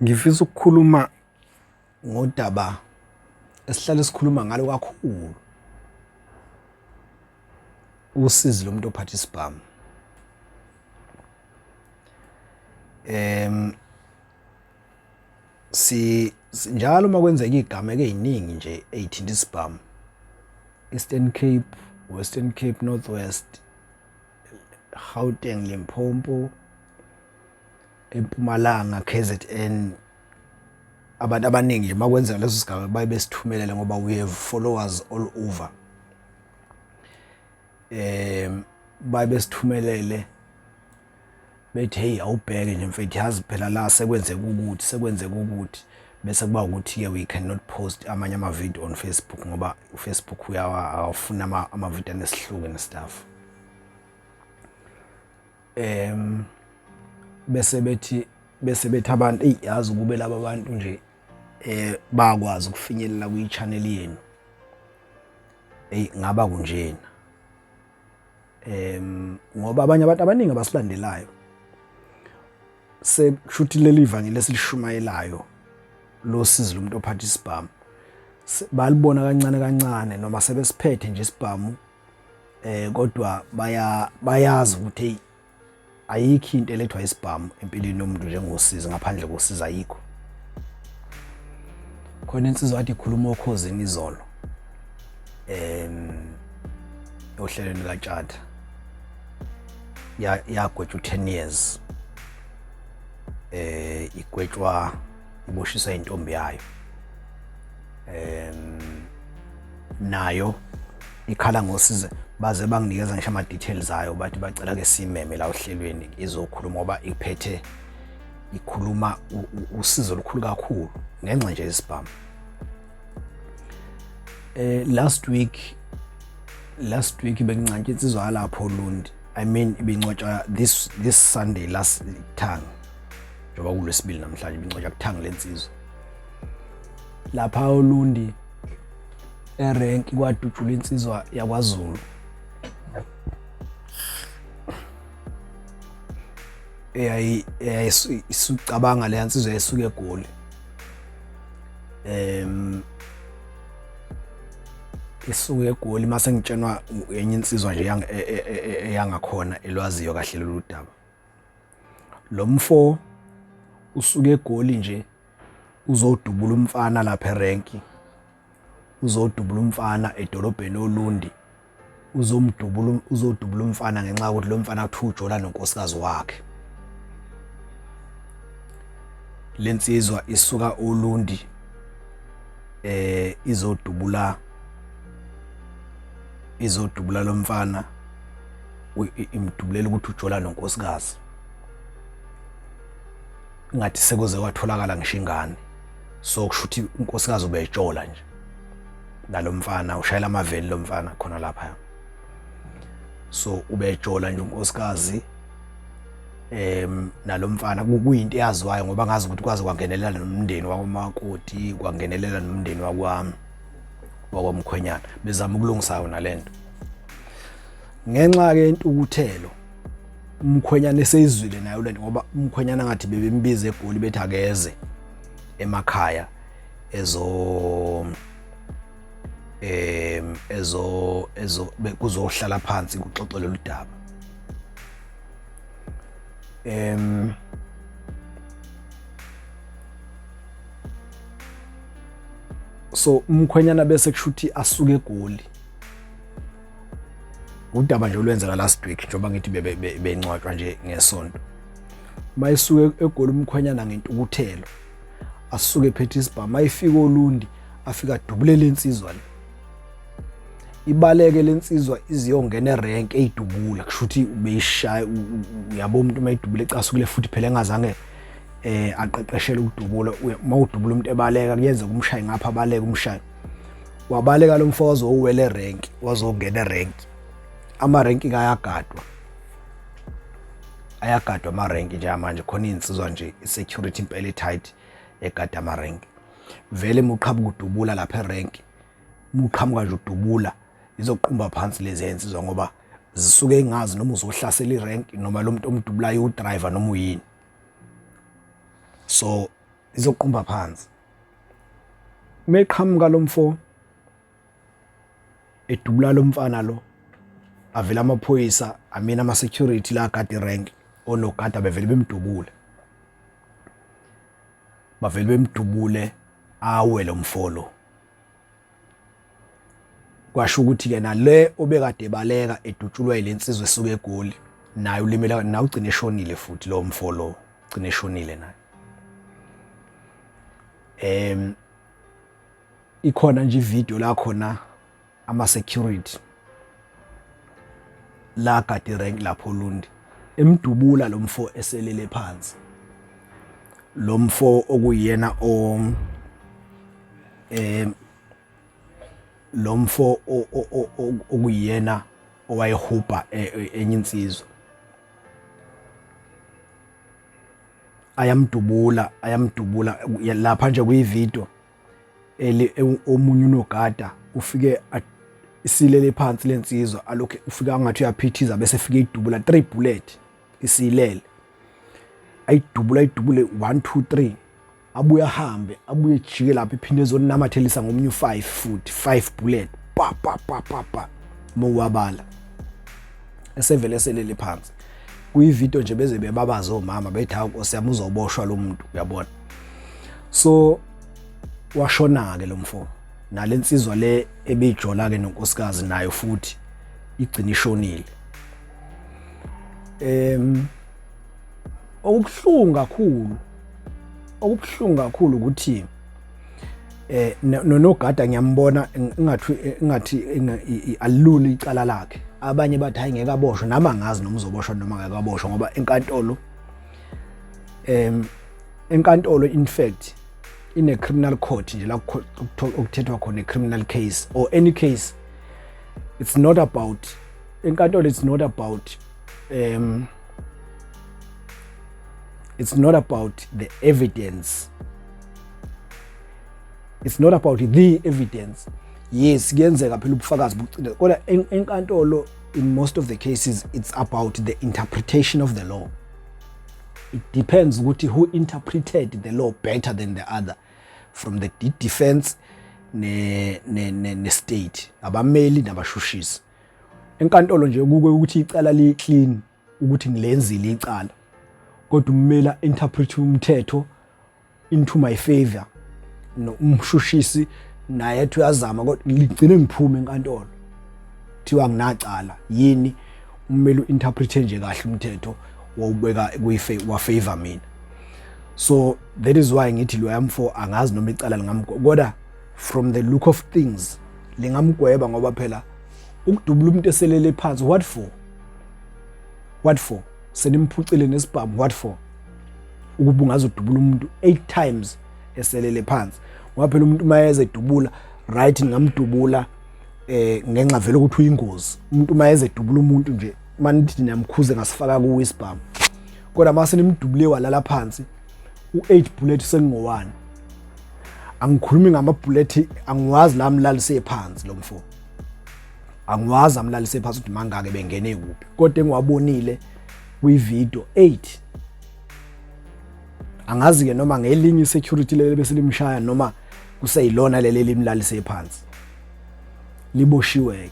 Ngifisa ukukhuluma ngodaba esihlale sikhuluma ngalo kakhulu. Usizi lomuntu ophatha isibhamu. Si njalo uma kwenzeka izigameko eziningi nje ezithinta isibhamu. Eastern Cape, Western Cape, North West, Gauteng, Limpopo, eMpumalanga, KZN abantu abaningi nje makwenzeka leso sigaba baye besithumelele ngoba we have followers all over. Baye besithumelele bethi hey awubheke nje mfethu yazi phela la sekwenzeka ukuthi sekwenzeka ukuthi bese kuba ukuthi ke we cannot post amanye ama video on Facebook ngoba uFacebook uyawa awufuna ama video anesihluku and stuff. Bese bethi bese bethi abantu eyi yazi ukube laba bantu nje bakwazi ukufinyelela kwi-channel yenu eyi ngaba kunjena. Ngoba abanye abantu abaningi abasilandelayo sekushuthi leli vangeli esilishumayelayo losizi lomuntu ophatha isibhamu balibona kancane kancane noma sebesiphethe nje isibhamu kodwa bayazi ukuthi hey ayikho into elethwa isibhamu empilweni yomuntu njengosizi ngaphandle kosizi ayikho. Khona insizwa kade ikhuluma okhozini izolo ohlelweni kaTshatha yagwetshwa u-10 years igwetshwa iboshiswa intombi yayo nayo ikhala ngosizo baze banginikeza ngisho ama details ayo bathi bacela ke simeme la ohlelweni izokhuluma ngoba iphethe ikhuluma usizo olukhulu kakhulu ngenxa nje yesibhamu. Last week bengincantsha insizwa yalapho Olundi, I mean ibincwatshwa this Sunday last thang njengoba kulwesibili namhlanje ibincwatshwa kuthanga lensizwa lapha Olundi erenki kwadutshulwa insizwa yakwaZulu eyayisucabanga leya nsizwa yayisuka eGoli isuke eGoli mase ngitshenwa enye insizwa nje eyangakhona elwaziyo kahle lolu daba. Lo mfo usuke eGoli nje uzodubula umfana lapha erenki, uzodubula umfana edolobheni Olundi, uzomdubula uzodubula umfana ngenxa yokuthi lo mfana kuthiwa ujola nonkosikazi wakhe. Lensizwa isuka Olundi izodubula lo mfana imdubulela ukuthi ujola nonkosikazi. Ngathi sekuze kwatholakala ngisho ingane, so kusho ukuthi unkosikazi ubejola nje nalomfana, ushayela amaveni lo mfana khona lapha. So ubejola nje unkosikazi nalomfana kuyinto eyaziwayo ngoba ngazi ukuthi kwaze kwangenelela nomndeni wakwamakoti, kwangenelela nomndeni wakwami wakwamkhwenyana bezama ukulungisa yona lento. Ngenxa ke intukuthelo umkhwenyana eseyizwile nayo lento ngoba umkhwenyana ngathi bebembiza eGoli bethi akeze emakhaya ezo ezo ezo kuzohlala phansi kuxoxwe lolu daba. So umkhwenyana bese kushuthi asuke eGoli. Udaba nje olwenzeka last week njengoba ngithi bencwatshwa nje ngesonto. Mayisuke eGoli umkhwenyana ngentukuthelo asuke ephethe isibhamu, ayifika Olundi afika adubulele insizwa le. Ibaleke lensizwa iziyongena erenk eyidubula, kusho ukuthi ubeyishaya uyabo umuntu uma edubula ecasukile futhi phela engazange aqeqeshele ukudubula. Uma udubula umuntu ebaleka kuyenzeka umshaye ngapha abaleke umshaye. Wabaleka lo mfo wazowela erenk, wazongena erenk. Amarenki ayagadwa, ayagadwa amarenki njengamanje khona iy'nsizwa nje i-security impela e-tight egada amarenki. Vele uma uqhamuka udubula lapha erenki, uma uqhamuka nje udubula izoqumba phansi lezi nsizwa ngoba zisuke ingazi noma uzohlasela irenki noma lo muntu omdubulayo udriver noma uyini. So Izoqumba phansi. Meqhamuka lo mfo edubula lo mfana lo, avela amaphoyisa, amina ama-security la agada irank, onogada bevele bemdubule, bavele bemdubule, awe lo mfo lo. Kwasho ukuthi-ke nale obekade baleka edutshulwa yile nsizwa esuka eGoli, naye ulimele, nawe ugcine eshonile futhi lowo mfo lo, ugcine eshonile naye. Ikhona nje ivideo la khona ama security la gadi rank lapho Lundi emdubula lo mfo eselele phansi, lo mfo okuyena o lo mfo okuyena owayehubha enye insizwa, ayamdubula, ayamdubula lapha nje kuyivideo. Eli omunye unogada ufike isilele phansi lensizwa, alokhu ufika angathi uyaphithiza, bese fike idubula 3 bullet isilele, ayidubula, ayidubule 1 2 3, abuye ahambe, abuye ejike lapho, iphinde ezonamathelisa ngomunye u5 futhi, 5 bullet, pa pa pa pa pa, mowabala esevele eselele phansi. Kuyivideo nje beze bebabaza omama bethi, "Hawu Nkosi yami, uzoboshwa lo muntu," uyabona. So washona ke lo mfo, nalensizwa le ebijola ke nonkosikazi nayo futhi igcina ishonile. Okubuhlungu kakhulu, okubuhlungu kakhulu ukuthi nonogada ngiyambona ngathi alula icala lakhe. Abanye bathi hayi, ngeke aboshwe, nami angazi noma uzoboshwa noma ngeke aboshwe, ngoba enkantolo in fact in a criminal court nje la okuthethwa khona a criminal case or any case, it's not about enkantolo, it's not about the evidence, it's not about the evidence. Yes, kuyenzeka phela ubufakazi bucine, kodwa enkantolo in most of the cases it's about the interpretation of the law. It depends ukuthi who interpreted the law better than the other, from the defense ne state, abameli nabashushisi. Enkantolo nje kuke ukuthi icala li clean, ukuthi ngilenzile icala, kodwa ummeli interpret umthetho into my favor, no umshushisi naye ethi uyazama, kodwa ligcine ngiphume enkantolo kuthiwa nginacala. Yini? Ummeli uinterprete nje kahle umthetho, wawubeka kuyife wa favor mina. So that is why ngithi lo mfo angazi noma icala lingamgweba, kodwa from the look of things lingamgweba, ngoba phela ukudubula umuntu eselele phansi, what for? What for? Senimphucile nesibhamu, what for? Ukuba ungazodubula umuntu 8 times eselele phansi, ngoba phela umuntu mayeze edubula, right, ningamdubula ngenxa vele ukuthi uyingozi. Umuntu mayeze edubula umuntu nje, manithi niyamkhuze ngasifaka kuwo isibhamu, kodwa mase nimdubule walala phansi, u8 bullet sengingowani? Angikhulumi ngama bullet, angiwazi la mlalise phansi lo mfo, angiwazi amlalise phansi ukuthi mangake bengene kuphi, kodwa engiwabonile kwi-video 8. Angazi ke noma ngelinye security leli bese limshaya noma kuseyilona leli limlalise phansi. Liboshiwe ke,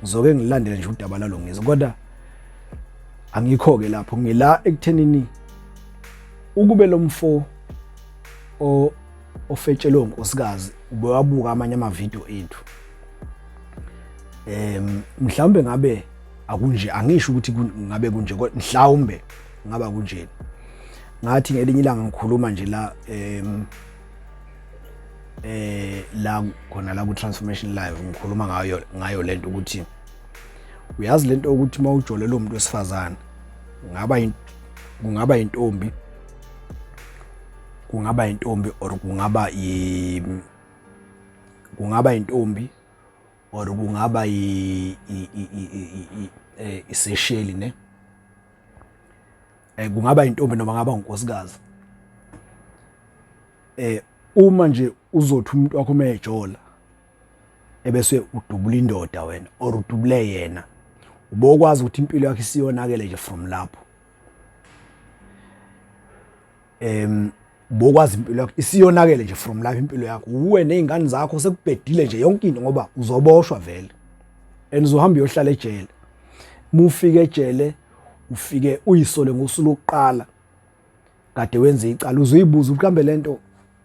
ngizoke ngilandele nje udaba lalo ngizwe, kodwa angikho ke lapho, ngila ekuthenini ukube lo mfo o ofetshelwe unkosikazi ubewabuka amanye amavidiyo ethu, mhlawumbe ngabe akunje. Angisho ukuthi ngabe kunje, kodwa mhlawumbe ngaba kunje. Ngathi ngelinye ilanga ngikhuluma nje la la khona la ku Transformation Live, ngikhuluma ngayo lento ukuthi uyazi lento ukuthi mawujole lo muntu wesifazane, kungaba intombi, kungaba intombi or kungaba intombi or kungaba isesheli ne, kungaba intombi noma ngaba unkosikazi, uma nje uzothi umuntu wakho mejola ebese udubula indoda wena or udubule yena, ubokwazi ukuthi impilo yakhe isiyonakele nje from lapho. Bokwazi impilo yakho isiyonakele nje from lapho, impilo yakho uwe nezingane zakho sekubhedile nje yonke into, ngoba uzoboshwa vele and uzohamba uyohlala ejele. Mufike ejele, ufike uyisole ngosuku lokuqala kade wenze icala, uzoyibuza ukuthi kambe lento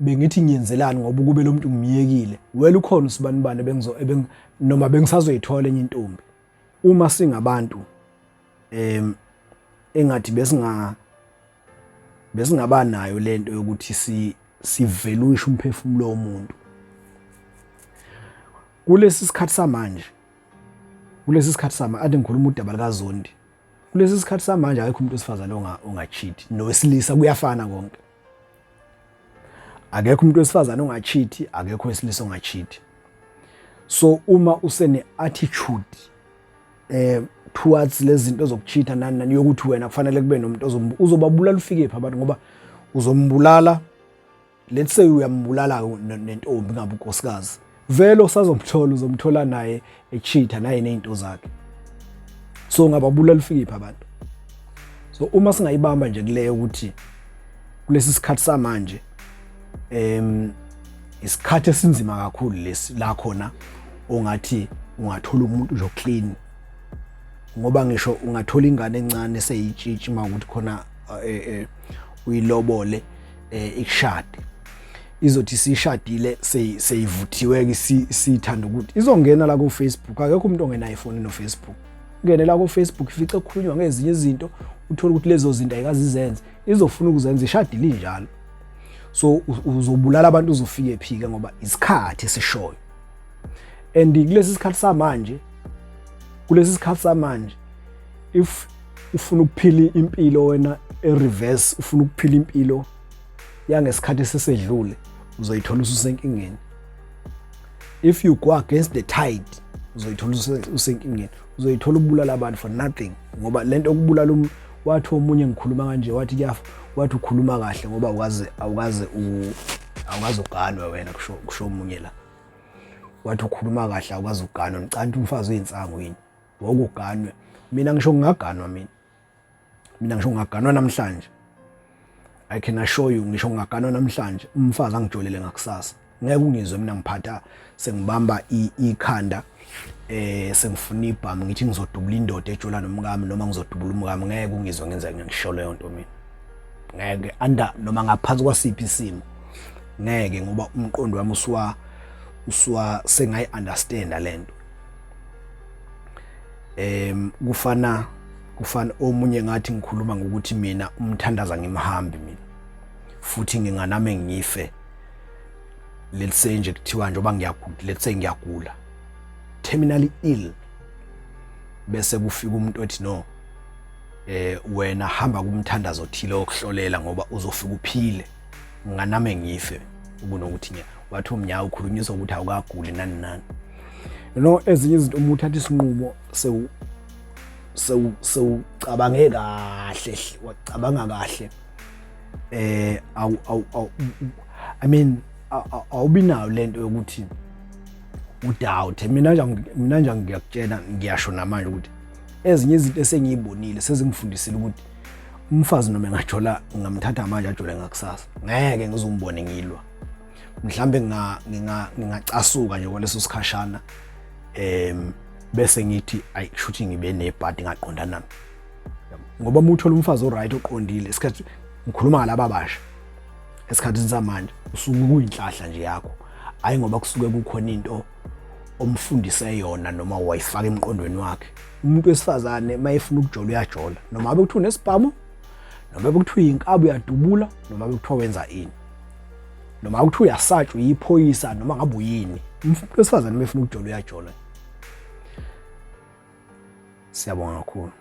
bengithi ngiyenzelani, ngoba ukube lo muntu ngimyekile wena ukhona usibanibani bengizo noma bengisazoyithola enye intombi. Uma singabantu engathi besingaba nayo lento yokuthi sivelushe umphefumulo womuntu kulesi sikhathi samanje, kulesi sikhathi sama ade ngikhuluma udaba likaZondi, kulesi sikhathi samanje akekho umuntu wesifazane ongacheat, nowesilisa kuyafana konke. Akekho umuntu wesifazane ongacheat, akekho wesilisa ongacheat. So uma usene attitude towards lezi zinto zokucheata nani nani, yokuthi wena kufanele kube nomuntu uzobabulala, ufike phi abantu? Ngoba uzombulala, let's say uyambulala nentombi, ngabe unkosikazi vele usazomthola, uzomthola naye echeata naye nezinto zakhe. So ngababulala ufike phi abantu? So uma singayibamba nje kuleyo ukuthi kulesi sikhathi samanje isikhathi esinzima kakhulu lesi, la khona ongathi ungathola umuntu nje clean, ngoba ngisho ungathola ingane encane eseyitshitshi, mawukuthi khona uyilobole, ikushade, izothi sishadile seyivuthiwe, sithanda ukuthi izongena la ku Facebook. Akekho umuntu ongenayo ifoni no Facebook. Ungene la ku Facebook, ifice kukhulunywa ngezinye izinto, uthola ukuthi lezo zinto ayikazizenze, izofuna ukuzenza ishadile injalo. So uzobulala abantu uzofike phika, ngoba isikhathi esishoyo. And kulesi sikhathi samanje, kulesi sikhathi samanje, if ufuna ukuphila impilo wena e-reverse, ufuna ukuphila impilo yangesikhathi esesedlule, uzoyithola ususenkingeni. If you go against the tide, uzoyithola usenkingeni, uzoyithola ukubulala abantu for nothing, ngoba lento okubulala wathi omunye ngikhuluma kanje, wathi kuyafa, wathi ukhuluma kahle ngoba awukaze uganwe wena, kusho omunye la, wathi ukhuluma kahle awukaze uganwe. Ngicanti umfazi uyinsangu yini wokuganwe? Mina ngisho ngingaganwa, mina ngisho ngingaganwa namhlanje, I can assure you, ngisho ngingaganwa namhlanje, umfazi angijolele ngakusasa, ngeke ungizwe mina ngiphatha sengibamba ikhanda, sengifuna ibhamu, ngithi ngizodubula indoda ejola nomkami noma ngizodubula umkami. Ngeke ungizwe ngenza ngisho leyo nto mina, ngeke, under noma ngaphansi kwasiphi isimo, ngeke, ngoba umqondo wami usuwa sengayi understand lento. Kufana omunye ngathi ngikhuluma ngokuthi mina umthandaza ngimhambi mina, futhi nginganame ngife, let's say nje kuthiwa njengoba ngiyagula, let's say ngiyagula terminally ill, bese kufika umuntu othi, "No, wena hamba kumthandazo othile okuhlolela ngoba uzofika uphile." Nganame ngife kunokuthi nya wathi umnyawo ukhulunyiswa ukuthi awukaguli nani nani. Ezinye izinto uma uthatha isinqumo sewu sewu sewucabange kahle, wacabanga kahle, awu awu I mean, awubi nayo lento yokuthi udoubt. Mina nje ngiyakutshela, ngiyasho namanje ukuthi ezinye izinto esengiyibonile sezingifundisile ukuthi umfazi noma engajola, ngingamthatha manje ajole ngakusasa, ngeke ngizumbone ngilwa. Mhlambe ngingacasuka nje kwaleso sikhashana, bese ngithi ayi, kushuthi ngibe nebhadi ngaqonda nami, ngoba uma uthola umfazi oright oqondile, isikhathi ngikhuluma ngalaba abasha esikhathini samanje, usuke kuyinhlahla nje yakho, hayi ngoba kusuke kukhona into omfundise yona noma wayifaka emqondweni wakhe. Umuntu wesifazane mayefuna ukujola uyajola, noma abe kuthiwa unesibhamu, noma bekuthiwa inkabi uyadubula, noma bekuthiwa wenza ini, noma kuthiwa uyasatshwa uyiphoyisa, noma ngabe uyini, umuntu wesifazane mayefuna ukujola uyajola. Siyabonga kakhulu.